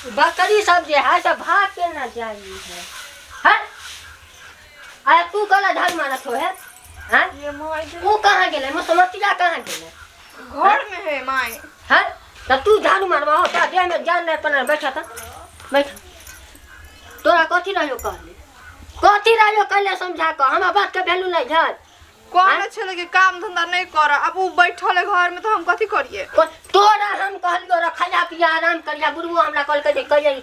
बकरी सब जे है से भाग के ना जाई है हैं अरे तू कला झाड़ू मारत हो है हैं ये माय ऊ कहाँ गेलै मुसमतिया कहाँ गेलै घर में है माय हैं तऽ तू झाड़ू मारबा हो तोरा देहमे जान नहि पना बैठा तऽ बैठ तोरा कथी रहियो कहले कथी रहियो कहले समझा कऽ हमरा बातके वैल्यू नहि छै कहने छलै कि काम धंधा नहीं कर अब उ बैठल है घर में तो हम कथी करिए तोरा हम कहलियो रे खाया पिया आराम करिया बुढ़बो हमरा कहलकै जे कहियै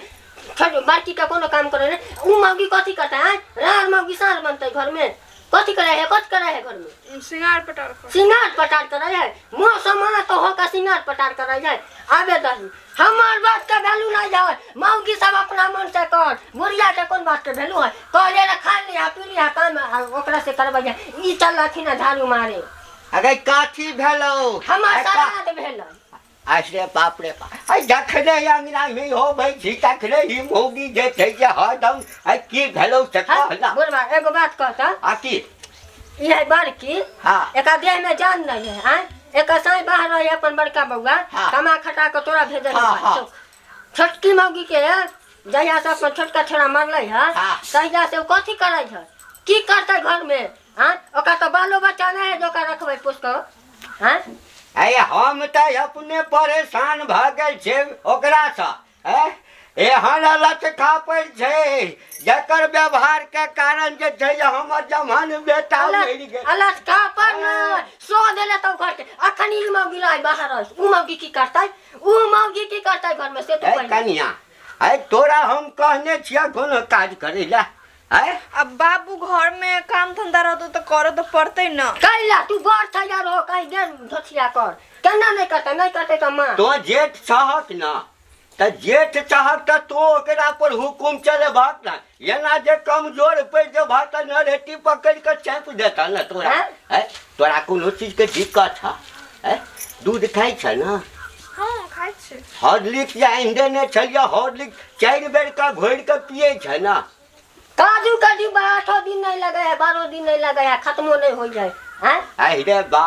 छोड़ बड़की के कोनो काम करे ने उ मौगी कथी करता है रार मौगी साँझ बनतै घर में कथी करे है कथी करे है घर में श्रृंगार पटार कर सिंगार पटार करे है मौसम तो होकर सिंगार पटार करे है आबे दही हमर बात के वैल्यू नहीं जाए मौगी सब अपना मन से कर बुढ़िया के कोन बात के वैल्यू है कहले रे खा लिहा पी लिहा काम आ ओकरा से करबै ई चललखिन झाड़ू मारे अरे काथी भेलौ हमर श्राद्ध भेल अरे बाप रे बाप अरे जखने अंगना में हो भाई छी तखने ही मौगी जे छै जे हरदम अरे की भेलौ से कहला बुढ़बा एगो बात कहता आ की ई है बड़की हाँ एका देह में जान नहीं है आँय एक साई बाहर रहे अपन बड़का बउआ हाँ। कमा खटा के तोरा भेजल हाँ, हाँ। छोटकी मौगी के जहिया से अपन छोटका छोरा मरलै है हाँ। तहिया से ओ कथी करै है की करतै घर में आँय ओकरा तऽ बालो बच्चा नहि है जे ओकरा रखबै पोस कऽ आँय अरे हम तऽ अपने परेशान भऽ गेल छियै ओकरासँ ऐं एहन लचका पड़ि छै जकर व्यवहारके कारण जे छै जे हमर जवान बेटा मरि गेल अलग का पर न सो देले तो घर के अखन ई मौगी लाई बाहर अछि उ मौगी की करतै उ मौगी की करतै घर में से तू ऐ पहिले कनिया ऐ तोरा हम कहने छियै कोनो काज करै लए ऐ अब बाबू घर में काम धंधा रहतो तो करे तो पड़ते ना कैला तू बड़ छै यार हो कहीं गेल धोथिया कर केना नहीं करतै नहीं करतै तऽ मार तो जेठ छहक ना तऽ जेठ चाहक तऽ तों ओकरा पर हुकुम चलेबहक ने एना जे कमजोर पड़ि जेबहक तऽ नरेटी पकड़ि कऽ चापि देतह ने तोरा हैं? हैं? तोरा कोनो चीजके दिक्कत छह हैं? दूध खाइ छ ने हाँ खाइ छी हॉर्लिक्स जे आनि देने छलियै हॉर्लिक्स चारि बेर कऽ घोरि कऽ पियै छ ने काजू का डिब्बा आठो दिन नहीं लगे है बारह दिन नहीं लगे है खत्मो नहीं हो जाए हैं आहि रे बा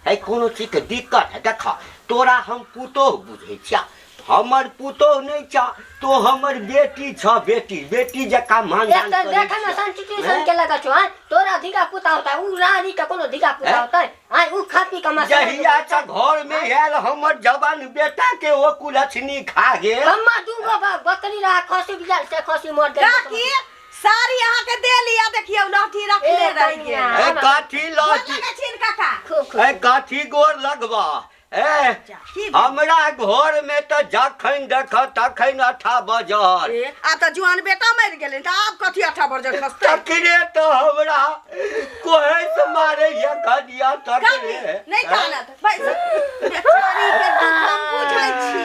है कोनो चीजके दिक्कत है देख तोरा हम पुतोह बुझै छिया हमर पुतोह नहि छ तो हमर बेटी छ बेटी बेटी जकाँ मान एक दान तो करै देखे में छियौ। संस्कृति के लगा छो हैं तोरा धिका पुता होता है उ रानी का कोनो धिका पुता हैं? होता है हैं उ खा पी के मस्त जहिया से घर में आयल हमर जवान बेटा के ओ कुलछनी खा गेल हम्मा दूगो बकरी रहा खसी बिया से खसी मर गेल काकी साड़ी अहाँ के दे लिया देखियौ लहठी रखले ए, रहि गेल कनिया। ए काठी गोर लहठी लगै छियनि काका खूब खूब ए काठी गोर लगबा ए की भेल? हमरा घर में तऽ जखन देख तखन अठा बजल ए, आब तऽ जुआन बेटा मरि गेलै तऽ आब कथी अठा बजल खसतै तकरे तऽ हमरा कोहे से मारे ये कनिया काकी तकरे नहि कानत बैस बेचारी के दुख हम बुझै छी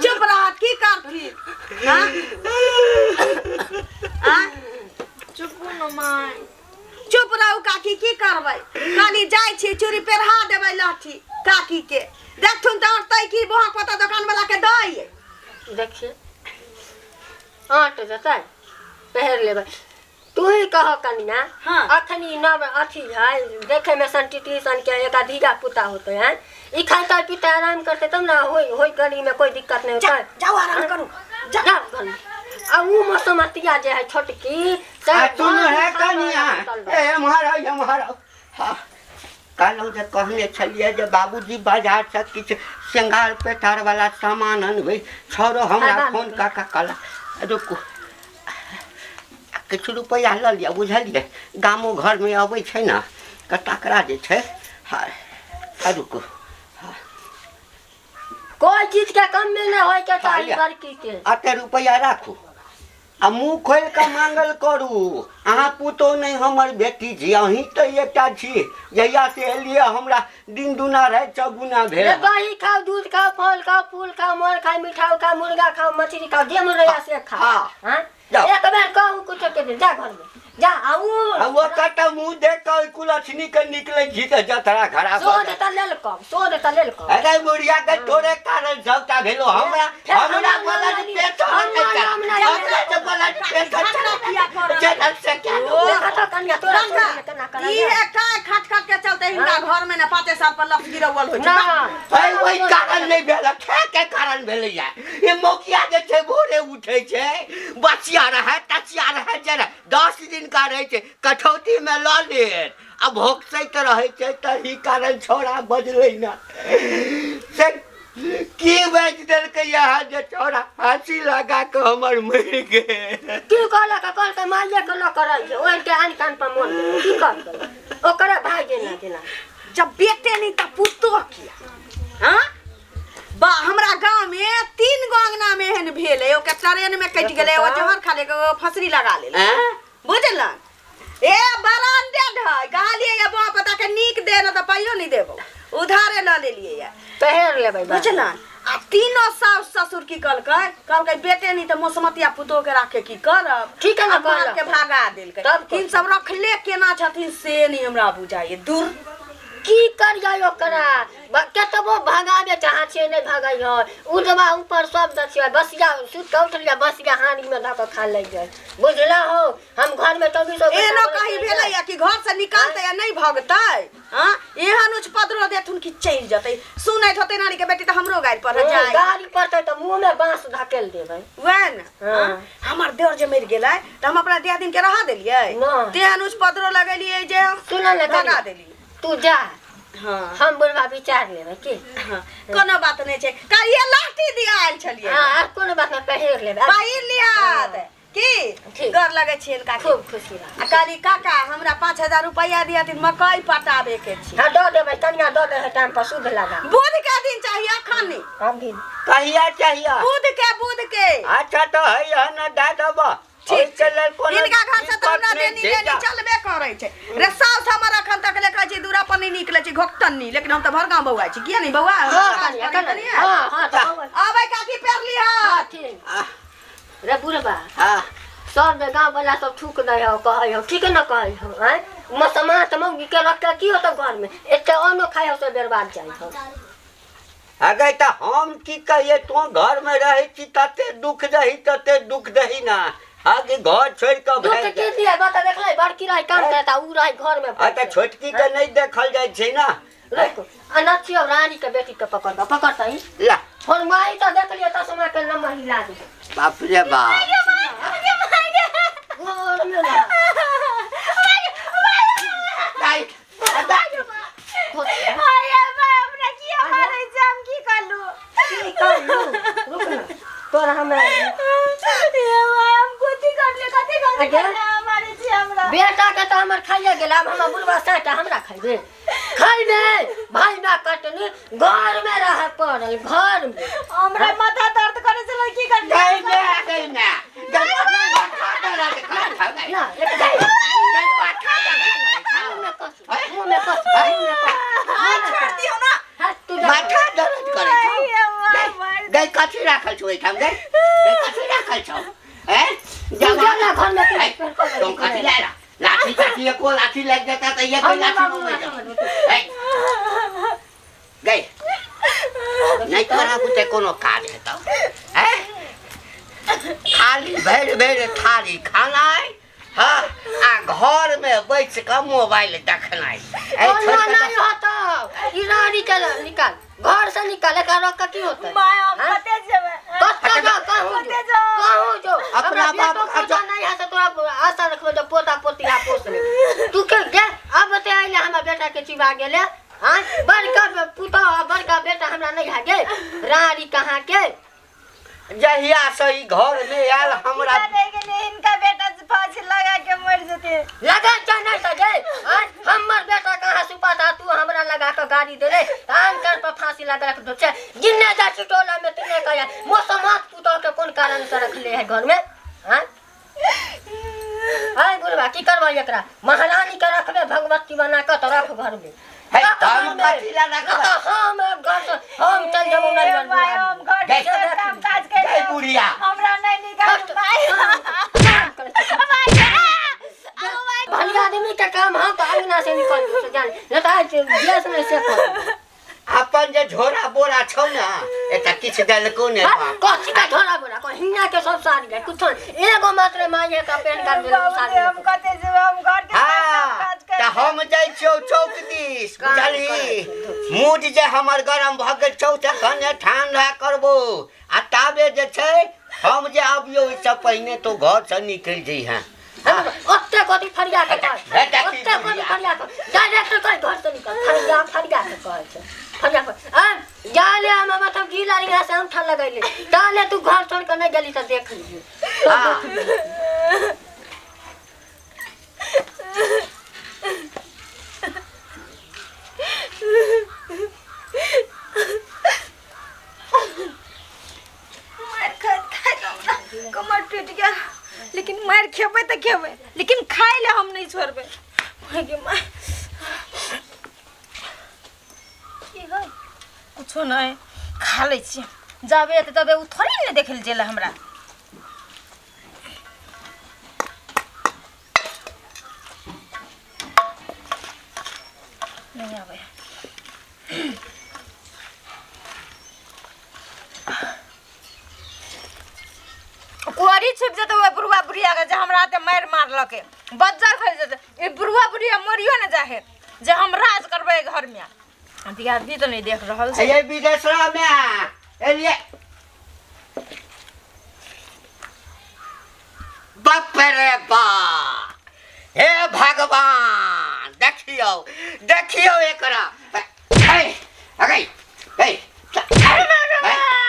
चुप रह की करथी हाँ? आँ? चुप न माय चुप रहू काकी की करबै कनी जाइ छी चूड़ी पेरहा देबै लहठी काकी के देखथुन तऽ अटतै की बोहा पता दोकान वाला के दै देखिए आँट जेतै पहिर लेबै तू ही कह कनिया हाँ। अखनी नव अथी है देखे में सन टिटी सन के एक धिया पुता होते हैं ई खाते पीते आराम करते तब ना होई होई गली में कोई दिक्कत नहीं होता है जाओ आराम करू जा जाओ घर में आ ऊ मसमतिया जे है छोटकी से आ सुन है घर में कनिया सुतल बा। ए एम्हर आउ एम्हर आउ हाँ कहलहुँ जे कहने छलियै जे बाबूजी बाजारसँ किछु श्रृंगार पेटार वाला सामान अनबै छौरो हमरा हँ, फोन कऽ कऽ कहलक रुकू किछु रुपैआ लऽ लिअ बुझलियै गामो घरमे अबै छै ने तऽ तकरा जे छै हँ रुकू कोई चीज के कमी नहीं होय के चाही लिअ। लड़की के एते रुपैआ राखू आ मुँह खोलि कऽ मांगल करू अहाँ पुतोह नहि हमर बेटी छी अहीं तऽ एकटा छी जहियासँ एलियै हमरा दिन दुना राति चौगुना भेल रे दही खाओ दूध खाओ फल खाओ फूल खाओ मर खाओ मिठाई खाओ मुर्गा खाओ मछली खाओ जे मन रहैया से खाओ हाँ। हाँ? जाओ। एक बेर कहू कुछ के दे, जा घर में जा आऊ आ ओकर तऽ मुँह देख कऽ कुलक्षणी के निकलै छी तऽ जतरा खराब सो भऽ दे त लेल कब सो दे त लेल कब अरे बुढ़िया के तोरे कारण सबटा भेलो हमरा फेर हमरा हमरा ब्लड नाम प्रेशर हमरा नहि नाम नहि हमरा तऽ ब्लड प्रेशर झगड़ा किया करऽ चढ़ल से क्या देखा तो कनिया तोरा रंगा, सोच में केना ई करैया है काय खट खट के चलते हिनका घर में ना पाँचे साल पर लफ गिरौल होइ छै ना अरे वही कारण कारण नहि भेल खाय के कारण भेलैया। ई मौकिया जे छै भोरे उठै छै, बचिया रहै तचिया रहै जे रहै, 10 दिन का रहै छै, कठौतीमे लऽ लेत आ भोकसैत रहै छै, तही कारण छौड़ा बजलै ना। से की बाजि देलकै अहाँ जे छौड़ा फाँसी लगा कऽ हमर मरि गेल? की कहलक? कहलकै माइये के लऽ कऽ रहै छै, ओहि के आन कान पर मर गेलै। की करतै ओकरे भाय जेना जेना जब बेटे नहीं तब पुतो किया? हाँ बा, हमरा गांव में 3 गो अंगना में एहन भेल है, ओके ट्रेन में कटि गेलै, ओ जहर खा ले, ओ फसरी लगा ले, बुझलन? ए बरांडेड है, कहलिए ये बा पता के नीक दे न त पाइयो नहीं देबो, उधारे ल लेलिए ये पहिर लेबै बा। बुझलन? आ तीनों सास ससुर की कहलकै? कहलकै बेटे नहीं त मोसमतिया पुतो के राखे की करब? ठीक है ना, आ मार कहलक। के भागा देलकै। तब तीन सब रखले केना छथिन से नहीं हमरा बुझाइए। दूर की कर जाय ओकरा, केतबो भगाबे चाहै छियै नहि भगै है, उठबा ऊपर सब दै छियै, बसिया सुति कऽ उठलियै बसिया हानि में धऽ कऽ खा लै छै, बुझला हो? हम घर में 24 घंटा एहनो बैसल कहीं छियै। भेलै या कि घर से निकालतै या नहीं भगतै? हाँ एहन उच्च पदरो देथुन कि चलि जेतै। सुनैत होतै नानी के बेटी तऽ हमरो गारि पढ़ जाय। गाड़ी पड़तै तऽ मुँह में बाँस धकेल देबै। वएह ने। हाँ। हाँ? हमर देवर जे मरि गेलै तऽ हम अपना दियादिन के रहा देलियै, नहि। तेहन उच्च पदरो लगेलियै जे हम सुनऽ ने भगा कनिया। देलियै। तू जा, हाँ। हम बुढ़बा विचार लेबै की। हाँ, कोनो बात नहि छै। काल्हिए लाठी दिया आयल छलियै। हाँ, आर कोनो बात नहि, पहिर लेबै। पहिर लिहत की? ठीक। गोर लगै छियनि काकी। खूब खुशी रह। आ कहली काका हमरा 5000 रुपैआ दिहथिन, मकई पटाबे के छी। हाँ दऽ देबै कनिया, दऽ देबै टाइम पर शुद्ध लगा। बुध के दिन चाहिए अखन नहि। अभी कहिया चाहिए? बुध के, बुध के। अच्छा तऽ है न दए देबऽ। ठीक ओहिके लेल कोनो हिनका घर से तऽ हमरा दिक्कत नहि देनी छै, लेनी जा। चलबे करै छै रे। साउस हमर अखन तक ले कहै छै दूरा पर नहि निकलै छै घोकटन्नी, लेकिन हम तऽ भर गाँव बौआइ छी। किया नहि बौआ? हाँ कनिया, कनिया। हाँ हाँ तऽ बौआ। आबै काकी पेरली। हाँ हँ ठीक रे बुढ़बा। हाँ। सब जे गाँव वाला सब थूक दै हो कहै हो, ठीक न कहै हो? आँय मसमा तऽ मौगी के रख के की होतौ घर में? एते अन्नो खाइ हो से बर्बाद जाइ हो। अगे तऽ हम की कहिए, तू घर में रहै छी तते दुख दही, तते दुख दही ना, आगे घर छोड़ कऽ दुख भागि की जा। दिया बता, देखलै बड़की रही काम करता, उ रही घर में। आ तऽ छोटकी के नहि देखल जाइ छै ना। रुक, अनथियो रानी के बेटी के पकड़ कऽ पकड़तै ला फरमाई तऽ देखलियै तसमा के नंबर हिला दे। बाप रे बाप, घर में ना। दाइ, की कहलू? रुक ना तोरा हमरा बेटा के तऽ हमर खाइए गेल, आब हमर बुढ़वा साँटा हमरा खैबे खैबे भाई ना कटनी घर में रह पड़ल घर में। हमरा माथा दर्द करे छलै, की करलियै? गई मैं, गई मैं, गई माथा दर्द करै छौ, गई। ना एक गई, गई माथा दर्द करै छौ। मुँह में कस, मुँह में कस, मुँह में कस। छोड़ दियौ ना। हट तू जा। माथा दर्द करै छौ। गई, गई कथी राखल छौ एहिठाम? गई, गई कथी राखल छौ? हैं? तू जा ना घर में। ऐ, तुम कथी लाला? लाठी ताठी एको लाठी लागि जेता तऽ एको हम लाठी बाबू मँगबै ना छौ। समझबै। ऐ, गई नहि तोरा बुते कोनो काज हेतौ? हैं? खाली भरि भरि थाली खानाइ, हाँ, आ घर में बैस कऽ मोबाइल देखनाइ। ऐ, कोना छोड़ि कऽ नहीं होतौ, ई रानी के निकाल घर से, निकाल एकरा रख के की होतै? My हम हाँ? कते जेबै? कतऽ जाओ? कहूँ जो, कतऽ जाओ? कहूँ जो। अपना हमरा बाप बेटो का पोता नहीं है से तोरा आशा रखबै जे पोता पोती आ पोस लेबै। तू के गे अब ते आइले हमरा बेटा के चिबा गेले? हाँ बड़का पुतोह आ बड़का बेटा हमरा नहीं है गे रानी कहाँ के। जहिया से ई घर में आयल हमरा नहीं गेलियै, हिनका बेटा से फांसी लगा के मरि जेतै। लगा चाहे नहीं सजे, आँय हमर बेटा कहाँ सुपाता, तू हमरा लगा के गाड़ी देले आन कर पर फांसी लगा के दो छै। जिन्ने जा छी टोला में तिन्ने कहे मौसमात पुतोह के कोन कारण से रखले है घर में? हाँ आय बुढ़वा की करबै एकरा? महारानी के रखबे भगवती बना के तऽ रख घर में। हे, रख हम घर में। कथी ला रखबै? तऽ हम घर से हम चल जेबौ ए नैहर। माय, हम घर के गई। सब काम काज कर गई बुढ़िया। हमरा नहीं निकालू माय। भली आदमी के काम हम तऽ अंगना से निकल से जान नहीं तऽ आज गैस में से कर। अपन जे झोरा बोरा छौ ना, एतऽ किछु देलको ने बाप। कथी का झोरा बोरा को हिन्ना के सब साड़ी है कुछ एगो मात्र माये का पेन कार्ड देलक बाबूजी, साड़ी। हम कते जेबै? हम घर के सब काम हाँ काज तऽ कर हम जाइ छियौ चौक दिस, काम बुझलही? करै मूड जे हमर गरम भऽ गेल छौ से कने धंधा करबो आ ताबे जे छै हम जे आबियो ओहिसँ पहिने तो घरसँ निकलि जइहेँ। ओते कथी फरिया के कहै छै, ओते कथी फरिया के डायरेक्ट कहि घर से निकल, फरिया फरिया के कहै छै, फरिया के। आ जाले हम मतलब गीला रिंगा से अंगूठा लगैले ताले तू घर छोड़ के नहीं गेली त देख लिही। हाँ। मार खाइत खाइत हमरा कमर टूटि गेल, लेकिन मारि खेबै तऽ खेबै, लेकिन खाइ लए हम नहि छोड़बै। गे माय, की है? कुछो नहि, खा लै छियै। जाबे एतै तबे ओ थोड़े ने देखै लए जेलै हमरा। नहि आबै। कुआरी छिप जेतै ओहि बुढ़वा बुढ़िया के जे हमरा एते मारि मारलकै, बज्जर खसि जेतै। ई बुढ़वा बुढ़िया मरियो ने जाहे जे हम राज करबै एहि घरमे। दियादनी तऽ नहि देख रहल छै। ये विदेशरा में एलिए। बाप रे बाप, हे भगवान, देखियौ देखियौ एकरा। ए अगे ए ए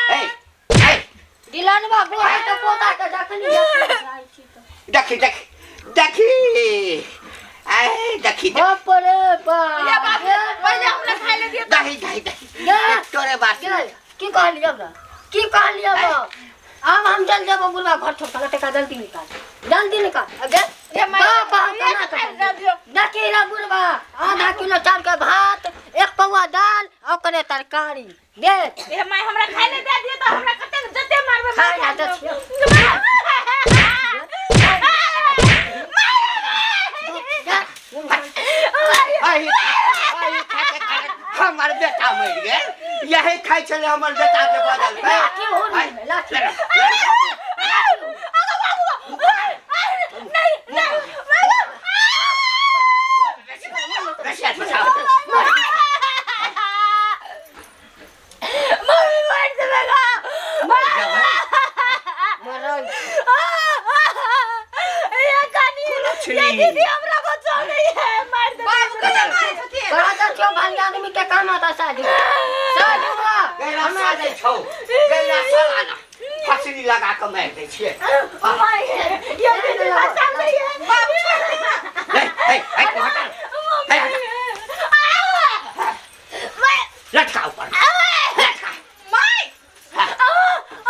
ए दिलनबा गोड़ के पोता के जखनी जाइ छी तऽ देखी देखी देखी ए देखी। बाप रे बाप, पहिले हमरा खाइ लए दिअ। दही दही दही तोरे बात। की कहलियै हमरा, की कहलियै? आब हम चल जेबो बुढ़वा घर छोड़ के। टका जल्दी निकाल, जल्दी निकाल। अगे बाप, हम केना देखी रे बुढ़वा, आधा किलो चाउर के भात, एक पौआ दाल, ओकरे तरकारी दे। ए माय, हमरा खाइ लए दे दिअ तऽ हमरा कतेक जते मारबै खाइ लए दे छियौ। हमर बेटा मरि गेल, यही खाइ छलै हमर बेटा के बदल पे। लाठी हो नहीं, लाठी। मम्मी मार देबेगा। मरल ये कानी, ये दीदी हमरा बचाओ नहीं है, मार दे। बाबू के मारे छथिन। तोरा तऽ छियौ भारी आदमी के काम आता साजू साजू। गैरा साजै छौ, गैरा साला फसरी लगा कऽ मारि दै छियै। ये दीदी बचाओ नहीं है। बाबू छोड़ दे। ए ए ए हटा, ए हटा, लटका ऊपर लटका। My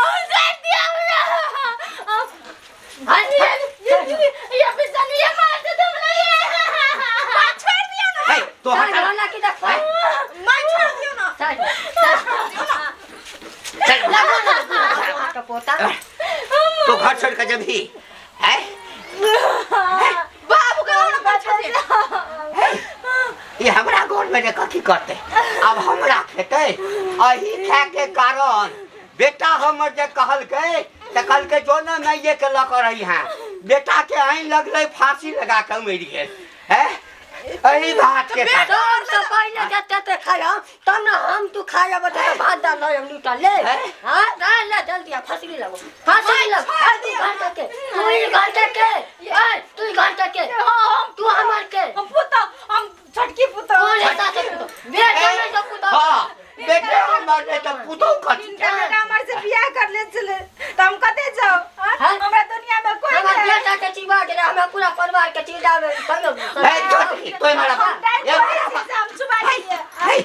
छोड़ दिया हमरा। ये दीदी, ये बिचारी, ये मार दे तुम लोग। माँ छोड़ दिया ना। ए तो हटा। लाठी देखो। माँ छोड़ दियो ना। साजू चल लगो ना बुढ़वा के पोता। तो घर छोड़ के जबही है। बाबू के ना पर छथिन। ये हमरा घर में कथी करते? अब हमरा खेतै अही खाय के कारण बेटा हमर जे कहलकै तऽ कहलकै जो ने माइये के लऽ कऽ रही हैं, बेटा के आनि लगलै फांसी लगा कऽ मरि गेल है एही भात के कारण। सबसे पहिले जते ते खाय तब ना हम तू खाय अब त भात दाल लय हम लूटा ले। हां दाल ले जल्दी आ, फसली लगो, फसली लगो। तू घर के, तू ही घर के, ए तू ही घर के। हां, तू हमर के। हम पुतो, हम छोटकी पुतो। कौन है साथे पुतो? बेटा नहीं तो पुतो। हाँ, बेटा हमर नहि तऽ पुतहु कथी? इनका बेटा हमर से बियाह कर ले छले तऽ हम कते जाउ? हाँ? हमरा दुनिया में कोई हमर नहीं। बेटा के चिबा गेलै, हमरा पूरा परिवार के चिल्लावे। हे छोटकी, तो हमरा दाइ ए, थोड़ी छी से हम छुपा लिए। हे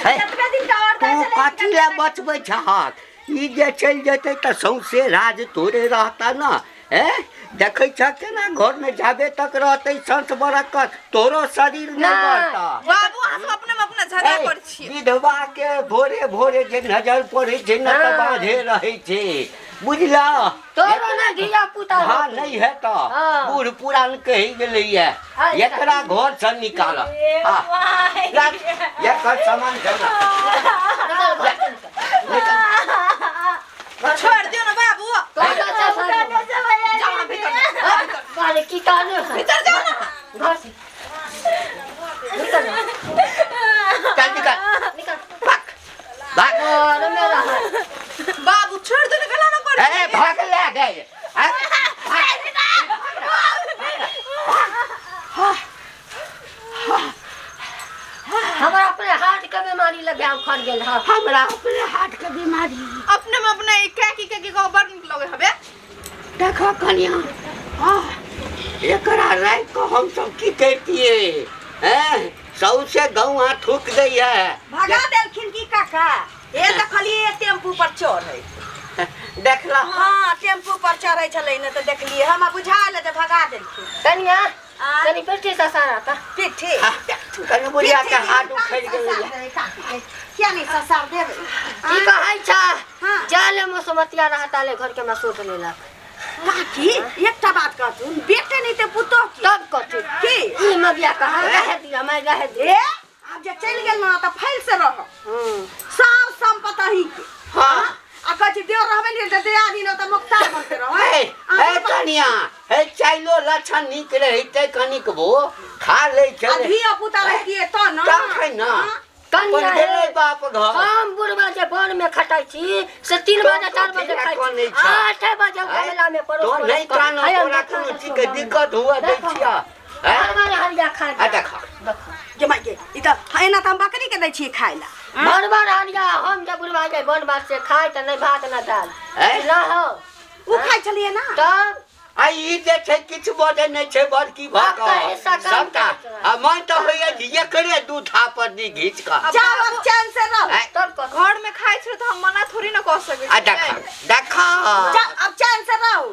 हे कतबे दिन का और तू छलै। कथी लए बचबै छहक? ई जे चलि जेतै तऽ सौंसे राज तोरे रहता न। ए देखै छह केना घरमे जाबे तक रहतै संस बरकत तोरो शरीर नहि नहि। बढ़ता। बाबू, अहाँ सब अपने में अपना झगड़ा ए, कर छियै। विधवा के भोरे भोरे जे नजर पड़ै छै ने तऽ हाँ। बाधे रहै छै, बुझलह? तोरो ना धिया पुता। हाँ, नहीं है तो हाँ। बूढ़ पुरान कहि गेलैया अच्छा। एकरा घर से निकाल। ए हाँ। My. एकर सामान जमा। निकल घर से, निकल। निकाल। छोड़ दियो ना बाबू। तोरा से साजू। जाओ ना भीतर, जाओ भीतर। अरे की कहने है? भीतर जाओ ना। घर से निकल। चल निकाल। निकल। भाग भाग। और मेरा हाथ। गेल हा। हमरा अपने हार्ट के बीमारी। अपने में अपने काकी काकी को बड़ नीक लगे हबे। देखो कनिया, हाँ एकरा राख के हम सब की करितिए हैं? सौसे गौआ थूक दै है। भगा देलखिन की काका? ए देखलिए टेम्पू पर चढ़ै। देखला? हाँ टेम्पू पर चढ़ै छलै ने तऽ देखलिए, हमरा बुझायल जे भगा देलखिन। कनिया कनी पीठी ससारा ता। पीठी कनी बुढ़िया के हाथ उखड़ि गेलै। किया नहीं ससार देबै? की कहै छ? जाले मसमतिया रहता ले घर के में सोच लेलक। काकी एकटा बात कहथुन, बेटे नहीं ते पुतोह की तब कथी की ई मगिया कहा रह दिया मैं रह दिया। ए आब जे चलि गेल ना तऽ फैल से रह, सब संपत्ति अहीं के। हाँ आ कहै छी देव रहबै ने तऽ दियादी न तऽ मुख्तार बनते रहै। हे कनिया, हे चाइलो लक्षण नीक रहितै कनिक बो खा लै आ छलै धिया पुता रहितियै तऽ न तखन न कनिया गेलै बाप घर। हम बुढ़वा जे वन में खटाइ छी से 3 बजे 4 बजे खाइ छी, 8 बजे गमला में परोस तो नहीं कानो तोरा कोनो चीज के दिक्कत हुआ दै छिया। हरिया खा आ देखा जे माय गे ई तऽ एना तऽ हम बकरी के दै छियै खाइ ला। बरबर हरिया हम जे बुढ़वा जे वन बात से खाइ तऽ नहीं भात ना दाल ना हो उ खाइ छलियै ना तब। आ ई जे छै किछु बजै नहि छै बड़की भऽ कऽ सबटा। आ मन तऽ होइए जे एकरे 2 थापर दी घीच कऽ। जाओ अब चैन से रह। तब घर में खाइ छै तऽ हम मना थोड़ी ना कऽ सकै आ देखा देखा अब चैन से रहू।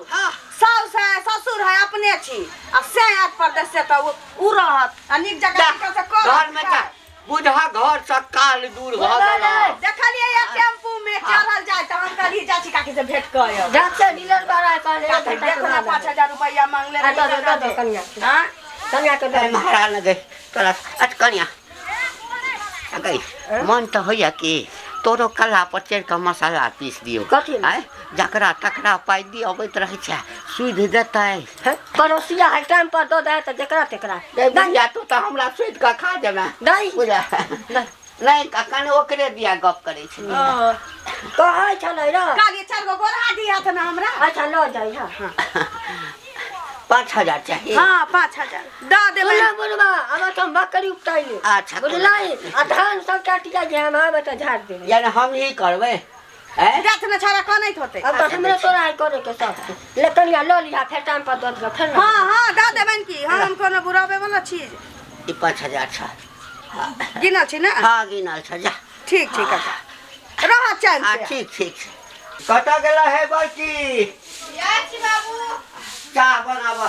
साउस है ससुर है अपने छी आ से आत परदेश से तऽ उ रहत आ नीक जगह से कर घर में जा बुढ़ा घर से काल दूर भऽ गेल। देखलियै ये टेम्पू में चढ़ल जाय तऽ हम कहलियै जा छी काकी से भेंट कऽ आयब। जाते डीलर बारा कहले देखो ना 5000 रुपया मांगले रहे। कनिया हां कनिया के दे महाराज न गई तोरा। अच्छा कनिया गई मन तऽ होइया कि तोरो कल्हा पर चढ़ि कऽ मसाला पीस दियौ। कथी? आँय जकरा तकरा पाइ दी अबैत रहै छै सुधि देतै। पड़ोसिया है टाइम पर दऽ दे तऽ जकरा तकरा। बुढ़िया तू तऽ हमरा सुधि कऽ खा जेबै। नहीं नहीं कखन ओकरे दिया गप करै छै कहै छलै र कहलियै 4 गो गोरहा दिहत ना हमरा। अच्छा लऽ जाइ। हाँ 5000 चाहिए। हाँ 5000 दऽ देबै। बुढ़वा अब तो हम बकरी उपटैली। अच्छा बुझलै आ धान सब काटि जाइ हम आबै तऽ झाड़ देबै। यानी हम ही करबै हैं? जात न छाड़ा कनैत होतै। अब तऽ हमरे तोरा है करे के सब लेकिन या लऽ लिहा फेर टाइम पर दऽ दिअ फेर। हाँ हाँ दऽ देबनि की हम कोनो बुराबै वाला चीज। ई 5000 छ गिनल छी ना? हाँ गिनल छ। जा ठीक ठीक काका रह चैन से। ठीक ठीक। कतऽ गेल है बड़की? जाइ छी बाबू चाह बनाबऽ।